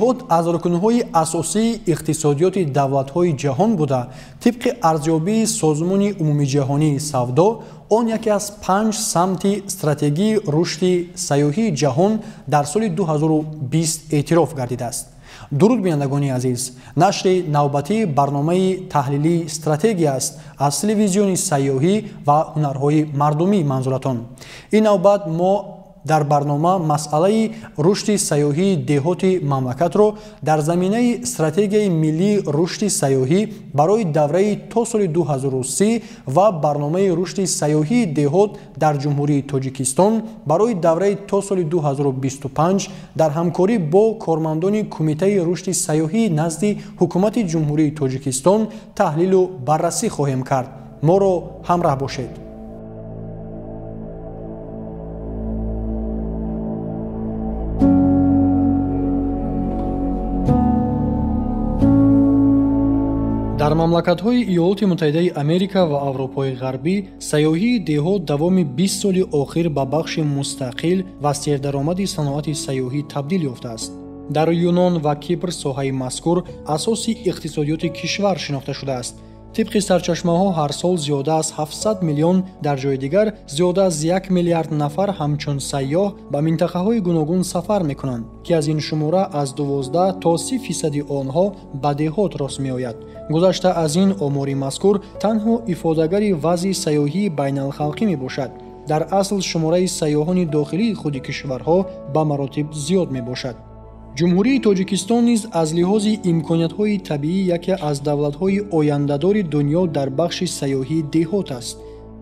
Деҳот аз рукнҳои асосии иқтисодиёти давлатҳои ҷаҳон буда, тибқи арзёбии Созмони умумиҷаҳонии савдо, он яке аз 5 самти стратегии рушди сайёҳии ҷаҳон дар соли 2020 эътироф гардидааст. Дуруд, бинандагони азиз! Нашри навбатии барномаи таҳлилии стратегия аст аз телевизиони сайёҳӣ ва ҳунарҳои мардумӣ манзуратон. Ин навбат мо дар барнома масъалаи рушди сайёҳии деҳоти мамлакатро дар заминаи стратегияи миллии рушди сайёҳӣ барои давраи то соли 2030 ва барномаи рушди сайёҳии деҳот дар Ҷумҳурии Тоҷикистон барои давраи то соли 2025 дар ҳамкорӣ бо кормандони Кумитаи рушди сайёҳии назди Ҳукумати Ҷумҳурии Тоҷикистон таҳлилу баррасӣ хоҳем кард. Моро ҳамраҳ бошед. Дар мамлакатҳои Иёлоти Муттаҳидаи Америка ва Аврупои Ғарбӣ сайёҳии деҳот давоми 20 соли охир ба бахши мустақил ва сердаромади саноати сайёҳӣ табдил ёфтааст. Дар Юнон ва Кипр соҳаи мазкур асоси иқтисодиёти кишвар шинохта шудааст. Тибқи сарчашмаҳо ҳар сол зиёда аз 700 миллион, дар ҷои дигар зиёда аз 1 миллиард нафар ҳамчун сайёҳ ба минтақаҳои гуногун сафар мекунанд, ки аз ин шумора аз 12 то 30% онҳо ба деҳот рост меояд. Гузашта аз ин, омори мазкур танҳо ифодагари вазъи сайёҳии байналхалқӣ мебошад. Дар асл шумораи сайёҳони дохилии худи кишварҳо ба маротиб зиёд мебошад. Ҷумҳурии Тоҷикистон низ аз лиҳози имкониятҳои табиӣ яке аз давлатҳои ояндадори дунё дар бахши сайёҳии деҳот аст.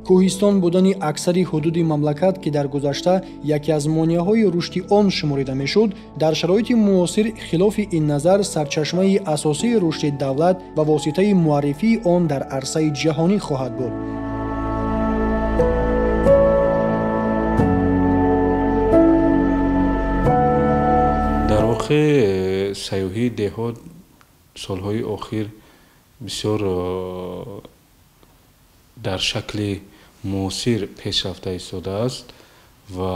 Кӯҳистон будани аксари ҳудуди мамлакат, ки дар гузашта яке аз монеаҳои рушди он шуморида мешуд, дар шароити муосир хилофи ин назар сарчашмаи асосии рушди давлат ва воситаи муаррифии он дар арсаи ҷаҳонӣ хоҳад буд. Дар воқеъ сайёҳии деҳот солҳои охир бисёр дар шакли муосир пешрафта истодааст ва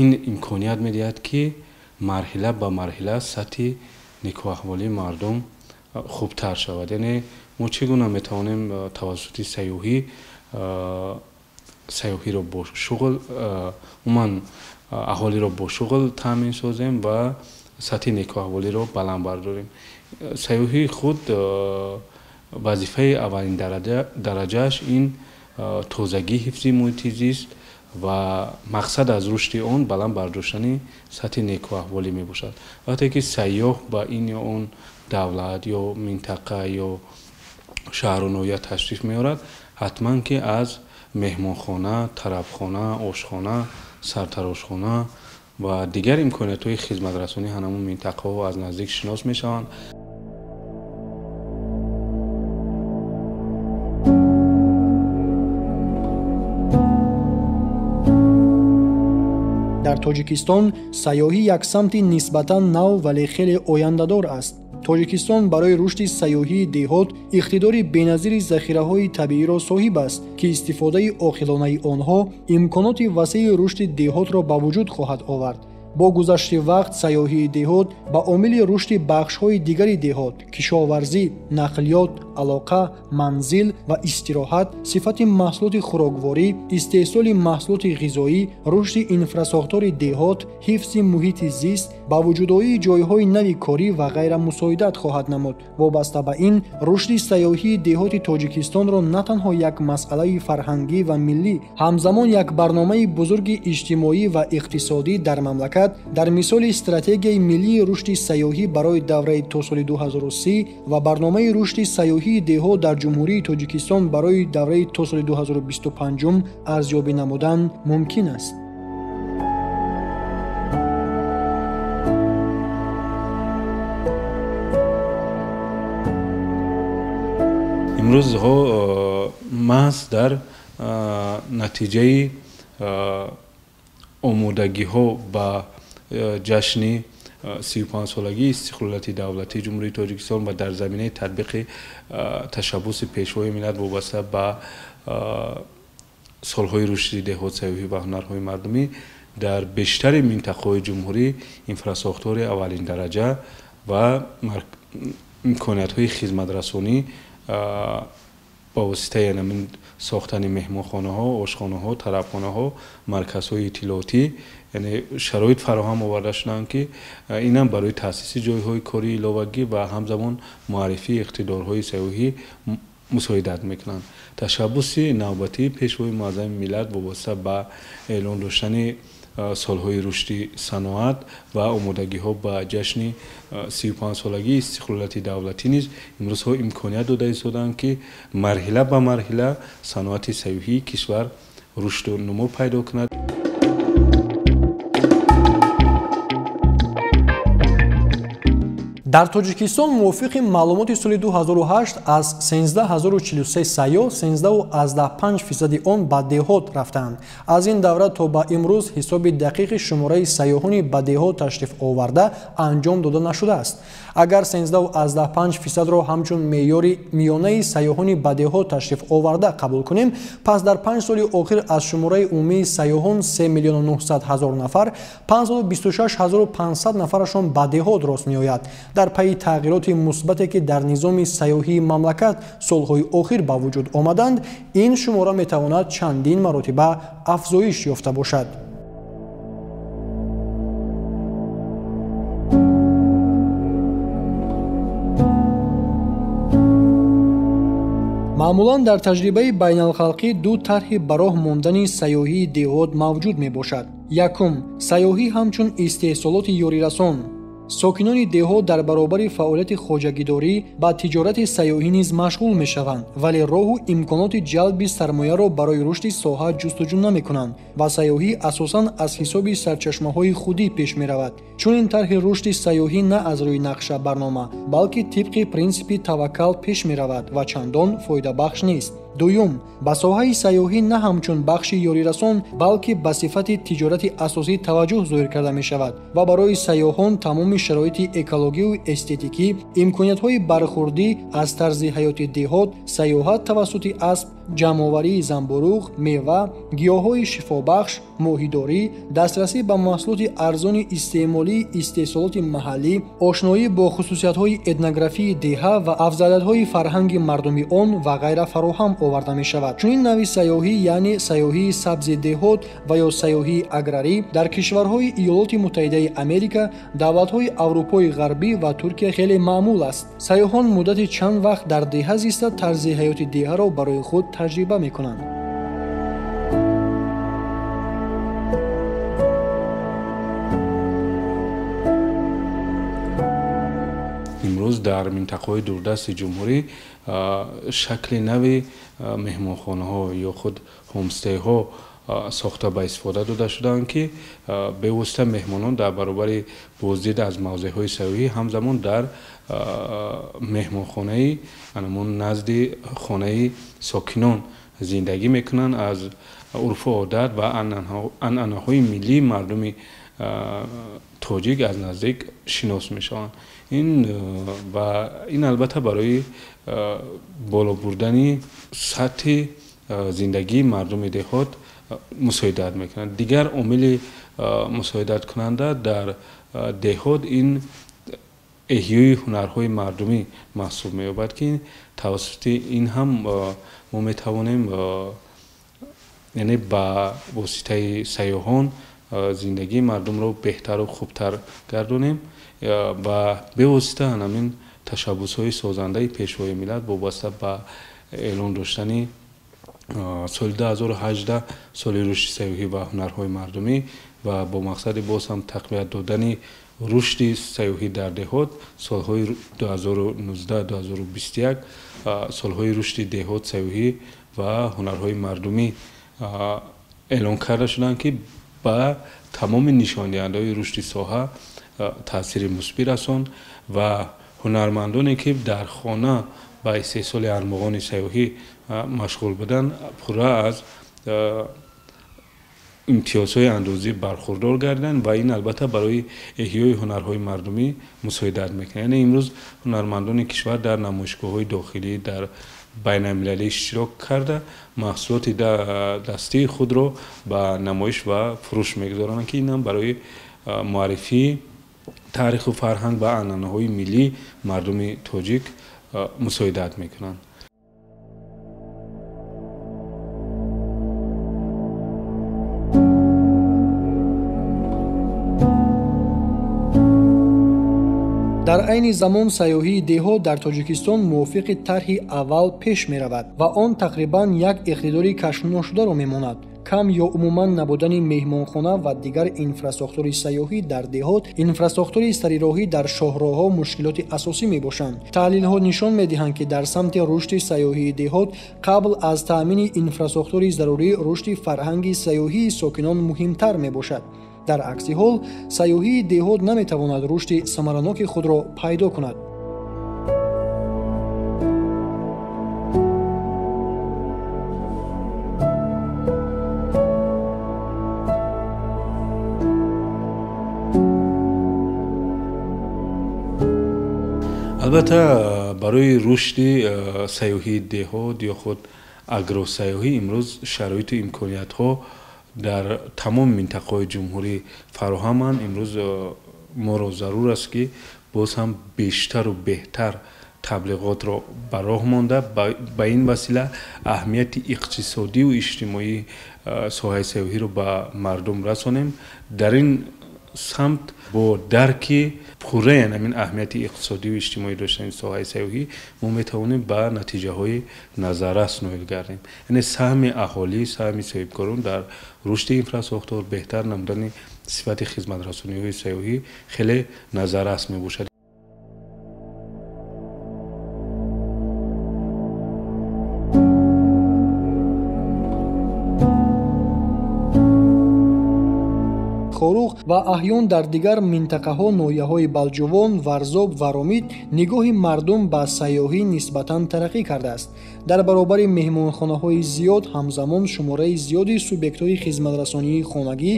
ин имконият медиҳад, ки марҳила ба марҳила сатҳи некӯаҳволии мардум хубтар шавад. Яъне мо чӣ гуна метавонем тавассути сайёҳиро бо шуғл, умуман аҳолиро бо шуғл таъмин созем ва сатҳи некӯаҳволиро баланд бардорем. Сайёҳии худ вазифаи аввалин дараҷааш ин тозагӣ, ҳифзи муҳити зист ва мақсад аз рушди он баланд бардоштани сатҳи некӯаҳволӣ мебошад. Вақте ки сайёҳ ба ин ё он давлат ё минтақа ё шаҳру ноҳия ташриф меорад, ҳатман ки аз меҳмонхона, тарабхона, ошхона, сартарошхона ва дигар имкониятҳои хизматрасонии ҳамон минтақаҳо аз наздик шинос мешаванд. Дар Тоҷикистон сайёҳӣ як самти нисбатан нав, вале хеле ояндадор аст. Тоҷикистон барои рушди сайёҳии деҳот иқтидори беназири захираҳои табииро соҳиб аст, ки истифодаи оқилонаи онҳо имконоти васеи рушди деҳотро ба вуҷуд хоҳад овард. Бо гузашти вақт сайёҳии деҳот ба омили рушди бахшҳои дигари деҳот, кишоварзӣ, нақлиёт, алоқа, манзил ва истироҳат, сифати маҳсулоти хӯрокворӣ, истеҳсоли маҳсулоти ғизоӣ, рушди инфрасохтори деҳот, ҳифзи муҳити зист, ба вуҷудоии ҷойҳои нави корӣ ва ғайра мусоидат хоҳад намуд. Вобаста ба ин, рушди сайёҳии деҳоти Тоҷикистонро на танҳо як масъалаи фарҳангӣ ва миллӣ, ҳамзамон як барномаи бузурги иҷтимоӣ ва иқтисодӣ дар мамлакат дар мисоли стратегияи миллии рушди сайёҳӣ барои давраи то соли 2030 ва барномаи рушди сайёҳии деҳот дар Ҷумҳурии Тоҷикистон барои давраи то соли 2025 арзёбӣ намудан мумкин аст. Имрӯзҳо маҳз дар натиҷаи омодагиҳо ба ҷашни 35-солагии истиқлолияти давлатии Ҷумҳурии Тоҷикистон ва дар заминаи татбиқи ташаббуси Пешвои миллат вобаста ба солҳои рушди деҳот, сайёҳӣ ва ҳунарҳои мардумӣ дар бештари минтақаҳои ҷумҳурӣ инфрасохтори аввалин дараҷа ва имкониятҳои хизматрасонӣ ба воситаи сохтани меҳмонхонаҳо, ошхонаҳо, тарабхонаҳо, марказҳои иттилоотӣ, яъне шароит фароҳам оварда шуданд, ки инам барои таъсиси ҷойҳои кори иловагӣ ва ҳамзамон муаррифии иқтидорҳои сайёҳӣ мусоидат мекунанд. Ташаббуси навбатии Пешвои муаззами миллат вобаста ба эълон доштани солҳои рушди саноат ва омодагиҳо ба ҷашни 35-солагии истиқлолияти давлатӣ низ имрӯзҳо имконият дода истодаанд, ки марҳила ба марҳила саноати сайёҳии кишвар рушду нумо пайдо кунад. Дар Тоҷикистон мувофиқи маълумоти соли 2008 аз 13043 сайёҳ 13,5% он ба деҳот рафтаанд. Аз ин давра то ба имрӯз ҳисоби дақиқи шумораи сайёҳони ба деҳот ташриф оварда анҷом дода нашудааст. Агар 13,5%-ро ҳамчун меъёри миёнаи сайёҳони ба деҳот ташриф оварда қабул кунем, пас дар 5 соли охир аз шумораи умумии сайёҳон 3 900 000 нафар 526 500 нафарашон ба деҳот рост меояд. Дар пайи тағйироти мусбате, ки дар низоми сайёҳии мамлакат солҳои охир ба вуҷуд омаданд, ин шумора метавонад чандин маротиба афзоиш ёфта бошад. Маъмулан дар таҷрибаи байналхалқӣ ду тарҳи ба роҳ мондани сайёҳии деҳот мавҷуд мебошад. Якум, сайёҳӣ ҳамчун истеҳсолоти ёрирасон. Сокинони деҳот дар баробари фаъолияти хоҷагидорӣ ба тиҷорати сайёҳӣ низ машғул мешаванд, вале роҳу имконоти ҷалби сармояро барои рушди соҳа ҷустуҷӯ намекунанд ва сайёҳӣ асосан аз ҳисоби сарчашмаҳои худӣ пеш меравад. Чунин тарҳи рушди сайёҳӣ на аз рӯи нақша барнома, балки тибқи принсипи таваккал пеш меравад ва чандон фоидабахш нест. Дуюм, ба соҳаи сайёҳӣ на ҳамчун бахши ёрирасон, балки ба сифати тиҷорати асосӣ таваҷҷӯҳ зоҳир карда мешавад ва барои сайёҳон тамоми шароити экологию эстетикӣ, имкониятҳои бархурдӣ аз тарзи ҳаёти деҳот, сайёҳат тавассути асп, ҷамъоварии занбуруғ, мева, гиёҳҳои шифобахш, моҳидорӣ, дастрасӣ ба маҳсулоти арзони истеъмолии истеҳсолоти маҳаллӣ, ошноӣ бо хусусиятҳои этнографии деҳа ва афзалиятҳои фарҳанги мардуми он ва ғайра фароҳам оварда мешавад. Чунин нави сайёҳӣ, яъне сайёҳии сабзи деҳот ва ё сайёҳии аграрӣ дар кишварҳои Иёлоти Муттаҳидаи Америка, давлатҳои Аврупои Ғарбӣ ва Туркия хеле маъмул аст. Сайёҳон муддати чанд вақт дар деҳа зиста тарзи ҳаёти деҳаро барои худ таҷриба мекунанд. Имрӯз дар минтақаҳои дурдасти ҷумҳурӣ шакли нави меҳмонхонаҳо ё худ ҳомстейҳо сохта ба истифода дода шудаанд, ки бевосита меҳмонон дар баробари боздид аз мавзеъҳои сайёҳӣ ҳамзамон дар меҳмонхонаи анамон назди хонаи сокинон зиндагӣ мекунанд, аз урфу одат ва анъанаҳои миллии мардуми тоҷик аз наздик шинос мешаванд. Ин албатта барои боло бурдани сатҳи зиндагии мардуми деҳот мусоидат мекунад. Дигар омили мусоидаткунанда дар деҳот ин эҳёи ҳунарҳои мардумӣ маҳсуб меёбад, ки тавассути ин ҳам мо метавонем, яъне ба воситаи сайёҳон зиндагии мардумро беҳтару хубтар гардонем ва бевосита ҳамин ташаббусҳои созандаи Пешвои миллат вобаста ба эълон доштани соли 2018 соли рушди сайёҳӣ ва ҳунарҳои мардумӣ ва бо мақсади боз ҳам тақвият додани рушди сайёҳӣ дар деҳот солҳои 2019-2021 солҳои рушди деҳот, сайёҳӣ ва ҳунарҳои мардумӣ эълон карда шуданд, ки ба тамоми нишондиҳандаҳои рушди соҳа таъсири мусбӣ расонд ва ҳунармандоне, ки дар хона ба истеҳсоли армуғони сайёҳӣ машғул буданд, пурра аз имтиёзҳои андозӣ бархурдор гардиданд ва ин албатта барои эҳёи ҳунарҳои мардумӣ мусоидат мекунад. Яъне имрӯз ҳунармандони кишвар дар намоишгоҳҳои дохилӣ, дар байналмилалӣ иштирок карда, маҳсулоти дастии худро ба намоиш ва фурӯш мегузоранд, ки инам барои муаррифии таъриху фарҳанг ва анъанаҳои миллии мардуми тоҷик мусоидат мекунанд. Дар айни замон сайёҳии деҳот дар Тоҷикистон мувофиқи тарҳи аввал пеш меравад ва он тақрибан як иқтидори кашфношударо мемонад. Кам ё умуман набудани меҳмонхона ва дигар инфрасохтори сайёҳӣ дар деҳот, инфрасохтори сарироҳӣ дар шоҳроҳҳо мушкилоти асосӣ мебошанд. Таҳлилҳо нишон медиҳанд, ки дар самти рушди сайёҳии деҳот қабл аз таъмини инфрасохтори зарурӣ рушди фарҳанги сайёҳии сокинон муҳимтар мебошад. Дар акси ҳол сайёҳии деҳот наметавонад рушди самараноки худро пайдо кунад. Албатта, барои рушди сайёҳии деҳот ё худ агросайёҳӣ имрӯз шароиту имкониятҳо дар тамоми минтақаҳои ҷумҳурӣ фароҳаманд. Имрӯз моро зарур аст, ки боз ҳам бештару беҳтар таблиғотро ба роҳ монда, ба ин васила аҳамияти иқтисодиву иҷтимоии соҳаи сайёҳиро ба мардум расонем. Дар ин самт бо дарки пурраи ҳамин аҳамияти иқтисодиву иҷтимоӣ доштани соҳаи сайёҳӣ мо метавонем ба натиҷаҳои назаррас ноил гардем. Яъне саҳми аҳолӣ, саҳми соҳибкорон дар рушди инфрасохтор, беҳтар намудани сифати хизматрасониҳои сайёҳӣ хеле назаррас мебошад. Хоруғ ва аҳён дар дигар минтақаҳо ноҳияҳои Балҷувон, Варзоб ва Ромит нигоҳи мардум ба сайёҳӣ нисбатан тараққӣ кардааст. Дар баробари меҳмонхонаҳои зиёд ҳамзамон шумораи зиёди субъектҳои хизматрасонии хонагӣ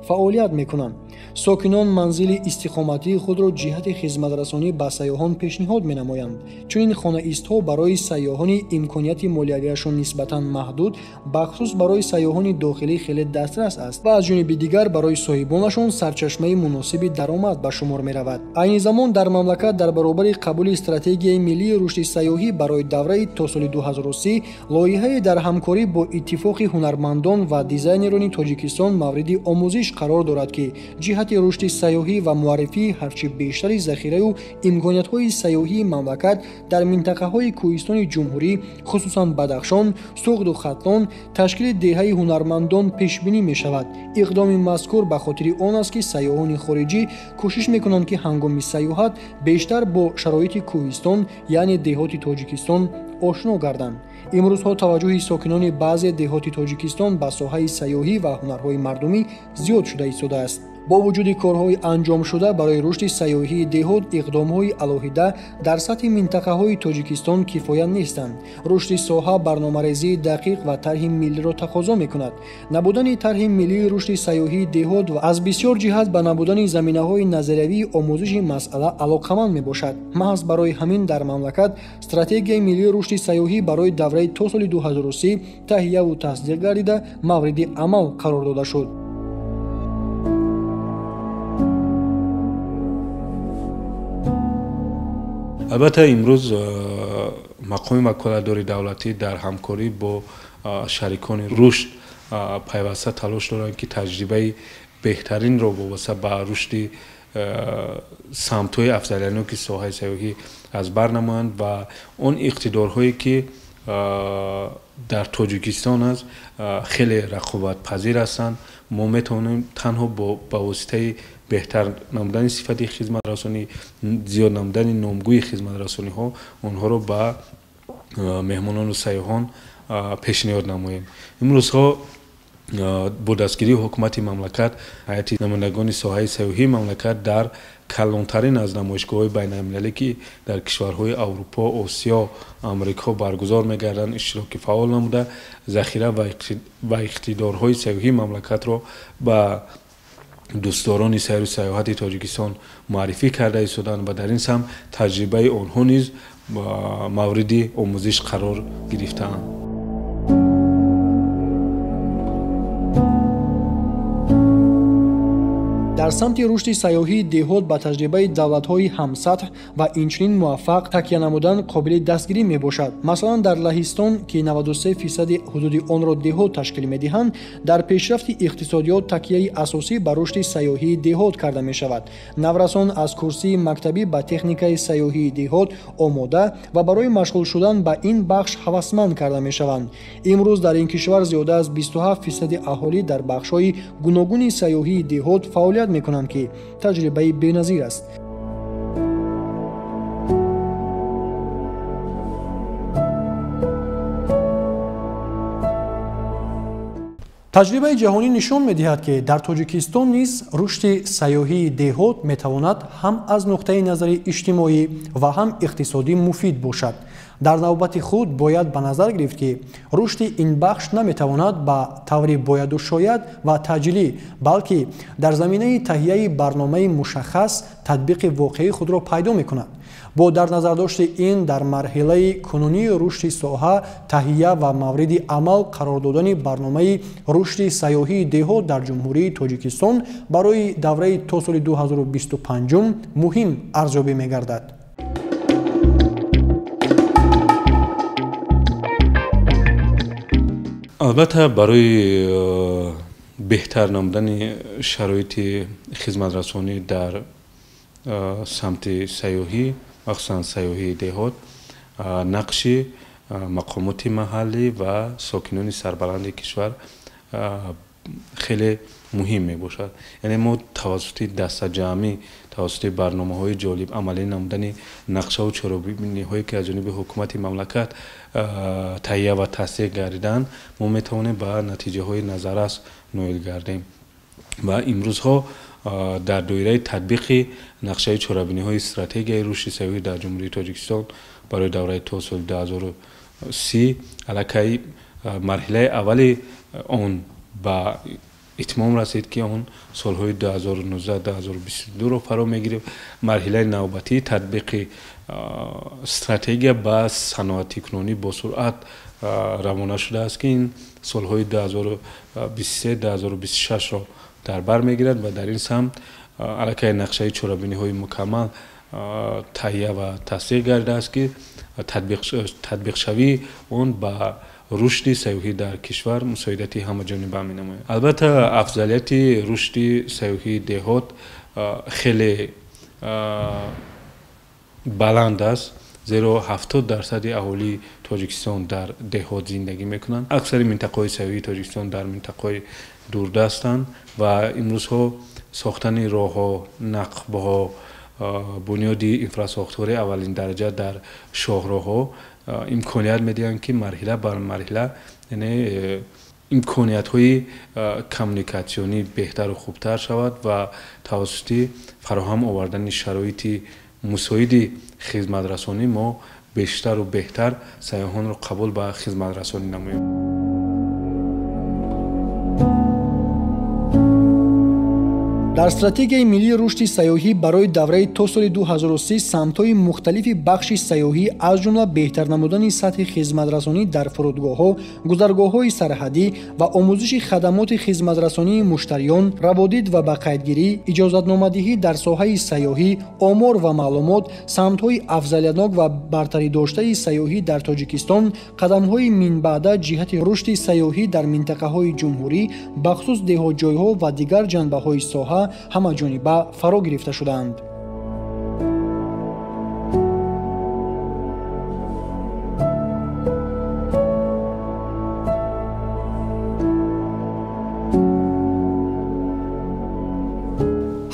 фаъолият мекунанд. Сокинон манзили истиқоматии худро ҷиҳати хизматрасонӣ ба сайёҳон пешниҳод менамоянд. Чунин хонаистҳо барои сайёҳони имконияти молиявиашон нисбатан маҳдуд, бахусус барои сайёҳони дохилӣ хеле дастрас аст ва аз ҷониби дигар барои соҳибонашон сарчашмаи муносиби даромад ба шумор меравад. Айни замон дар мамлакат дар баробари қабули стратегияи миллии рушди сайёҳӣ барои давраи то соли 2030 лоиҳае дар ҳамкорӣ бо Иттифоқи ҳунармандон ва дизайнерони Тоҷикистон мавриди омӯзиш қарор дорад, ки ҷиҳати рушди сайёҳӣ ва муаррифии ҳарчи бештари захираю имкониятҳои сайёҳии мамлакат дар минтақаҳои кӯҳистони ҷумҳурӣ, хусусан Бадахшон, Суғду Хатлон, ташкили деҳаи ҳунармандон пешбинӣ мешавад. Иқдоми мазкур ба хотири он аст, ки сайёҳони хориҷӣ кӯшиш мекунанд, ки ҳангоми сайёҳат бештар бо шароити кӯҳистон, яъне деҳоти Тоҷикистон ошно гарданд. Имрӯзҳо таваҷҷӯҳи сокинони баъзе деҳоти Тоҷикистон ба соҳаи сайёҳӣ ва ҳунарҳои мардумӣ зиёд шуда истодааст. Бо вуҷуди корҳои анҷомшуда барои рушди сайёҳии деҳот, иқдомҳои алоҳида дар сатҳи минтақаҳои Тоҷикистон кифоя нестанд. Рушди соҳа барномарезии дақиқ ва тарҳи миллиро тақозо мекунад. Набудани тарҳи миллии рушди сайёҳии деҳот ва аз бисёр ҷиҳат ба набудани заминаҳои назариявии омӯзиши масъала алоқаманд мебошад. Маҳз барои ҳамин дар мамлакат стратегияи миллии рушди сайёҳӣ барои давраи то соли 2030 таҳияву тасдиқ гардида мавриди амал қарор дода шуд. Албатта, имрӯз мақоми ваколатдори давлатӣ дар ҳамкорӣ бо шарикони рушд пайваста талош доранд, ки таҷрибаи беҳтаринро вобаста ба рушди самтҳои афзалиятноки соҳаи сайёҳӣ аз бар намоянд ва он иқтидорҳое, ки дар Тоҷикистон аст, хеле рақобатпазир ҳастанд. Мо метавонем танҳо ба воситаи беҳтар намудани сифати хизматрасонӣ, зиёд намудани номгӯи хизматрасониҳо онҳоро ба меҳмонону сайёҳон пешниҳод намоем. Имрӯзҳо бо дастгирии ҳукумати мамлакат ҳайати намояндагони соҳаи сайёҳии мамлакат дар калонтарин аз намоишгоҳҳои байналмилалӣ, ки дар кишварҳои Аврупо, Осиё, Амрико баргузор мегарданд, иштироки фаъол намуда, захира ва иқтидорҳои сайёҳии мамлакатро ба дӯстдорони сайру сайёҳати Тоҷикистон муаррифӣ карда истоданд ва дар ин самт таҷрибаи онҳо низ мавриди омӯзиш қарор гирифтаанд. Дар самти рушди сайёҳии деҳот ба таҷрибаи давлатҳои ҳамсатҳ ва инчунин муваффақ такя намудан қобили дастгирӣ мебошад. Масалан, дар Лаҳистон, ки 93% ҳудуди онро деҳот ташкил медиҳанд, дар пешрафти иқтисодиёт такияи асосӣ ба рушди сайёҳии деҳот карда мешавад. Наврасон аз курсии мактабӣ ба техникаи сайёҳии деҳот омода ва барои машғул шудан ба ин бахш ҳавасманд карда мешаванд. Имрӯз дар ин кишвар зиёда аз 27% аҳолӣ дар бахшҳои гуногуни сайёҳии деҳот фаъолият мекунанд, ки таҷрибаи беназир аст. Таҷрибаи ҷаҳонӣ нишон медиҳад, ки дар Тоҷикистон низ рушди сайёҳии деҳот метавонад ҳам аз нуқтаи назари иҷтимоӣ ва ҳам иқтисодӣ муфид бошад. Дар навбати худ бояд ба назар гирифт, ки рушди ин бахш наметавонад ба таври бояду шояд ва таъҷилӣ, балки дар заминаи таҳияи барномаи мушаххас татбиқи воқеии худро пайдо мекунад. Бо дар назардошти ин дар марҳилаи кунунии рушди соҳа таҳия ва мавриди амал қарор додани барномаи рушди сайёҳии деҳот дар Ҷумҳурии Тоҷикистон барои давраи то соли 2025 муҳим арзёбӣ мегардад. Албатта, барои беҳтар намудани шароити хизматрасонӣ дар самти сайёҳӣ, махсусан сайёҳии деҳот, нақши мақомоти маҳаллӣ ва сокинони сарбаланди кишвар хеле муҳим мебошад. Яъне мо тавассути дастаҷамъӣ, тавассути барномаҳои ҷолиб, амалӣ намудани нақшаву чорабиниҳое, ки аз ҷониби ҳукумати мамлакат таҳия ва тасдиқ гардиданд, мо метавонем ба натиҷаҳои назаррас ноил гардем. Ва имрӯзҳо дар доираи татбиқи нақшаи чорабиниҳои стратегияи рушди сайёҳӣ дар Ҷумҳурии Тоҷикистон барои давраи то соли 2030 аллакай марҳилаи аввали он ба итмом расид, ки он солҳои 2019-2022-ро фаро мегирифт. Марҳилаи навбатии татбиқи стратегия ба саноатикунонӣ бо суръат равона шудааст, ки ин солҳои 2023-2026-ро дар бар мегирад ва дар ин самт аллакай нақшаи чорабиниҳои мукаммал таҳия ва тасдиқ гардидааст, ки татбиқшавии он ба рушди сайёҳӣ дар кишвар мусоидати ҳамаҷониба менамояд. Албатта, афзалияти рушди сайёҳии деҳот хеле баланд аст, зеро 70% аҳолии Тоҷикистон дар деҳот зиндагӣ мекунанд. Аксари минтақаҳои сайёҳии Тоҷикистон дар минтақаҳои дурдастанд ва имрӯзҳо сохтани роҳҳо, нақбҳо, бунёди инфрасохтори аввалин дараҷа дар шоҳроҳҳо имконият медиҳанд, ки марҳила бар марҳила, яъне имкониятҳои коммуникатсионӣ беҳтару хубтар шавад ва тавассути фароҳам овардани шароити мусоиди хизматрасонӣ мо бештару беҳтар сайёҳонро қабул ба хизматрасонӣ намоем. Дар стратегияи миллии рушди сайёҳӣ барои давраи то соли 2030 самтҳои мухталифи бахши сайёҳӣ, аз ҷумла беҳтар намудани сатҳи хизматрасонӣ дар фурудгоҳҳо, гузаргоҳҳои сарҳадӣ ва омӯзиши хадамоти хизматрасонии муштариён, раводид ва ба қайдгирӣ, иҷозатномадиҳӣ дар соҳаи сайёҳӣ, омор ва маълумот, самтҳои афзалиятнок ва бартаридоштаи сайёҳӣ дар Тоҷикистон, қадамҳои минбаъда ҷиҳати рушди сайёҳӣ дар минтақаҳои ҷумҳурӣ, бахусус деҳотҷойҳо ва дигар ҷанбаҳои соҳа ҳамаҷониба фаро гирифта шудаанд.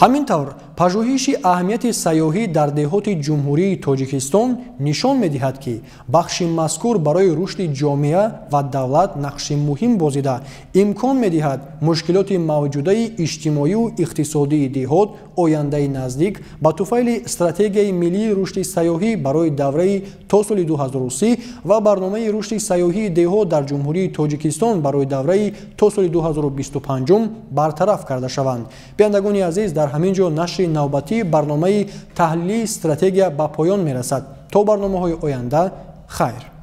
Ҳамин тавр, пажӯҳиши аҳамияти сайёҳӣ дар деҳоти Ҷумҳурии Тоҷикистон нишон медиҳад, ки бахши мазкур барои рушди ҷомеа ва давлат нақши муҳим бозида, имкон медиҳад мушкилоти мавҷудаи иҷтимоию иқтисодии деҳот ояндаи наздик ба туфайли стратегияи миллии рушди сайёҳӣ барои давраи то соли 2030 ва барномаи рушди сайёҳии деҳот дар Ҷумҳурии Тоҷикистон барои давраи то соли 2025 бартараф карда шаванд. Бинандагони азиз, дар ҳамин ҷо нашри навбатии барномаи таҳлилии стратегия ба поён мерасад. То барномаҳои оянда, хайр.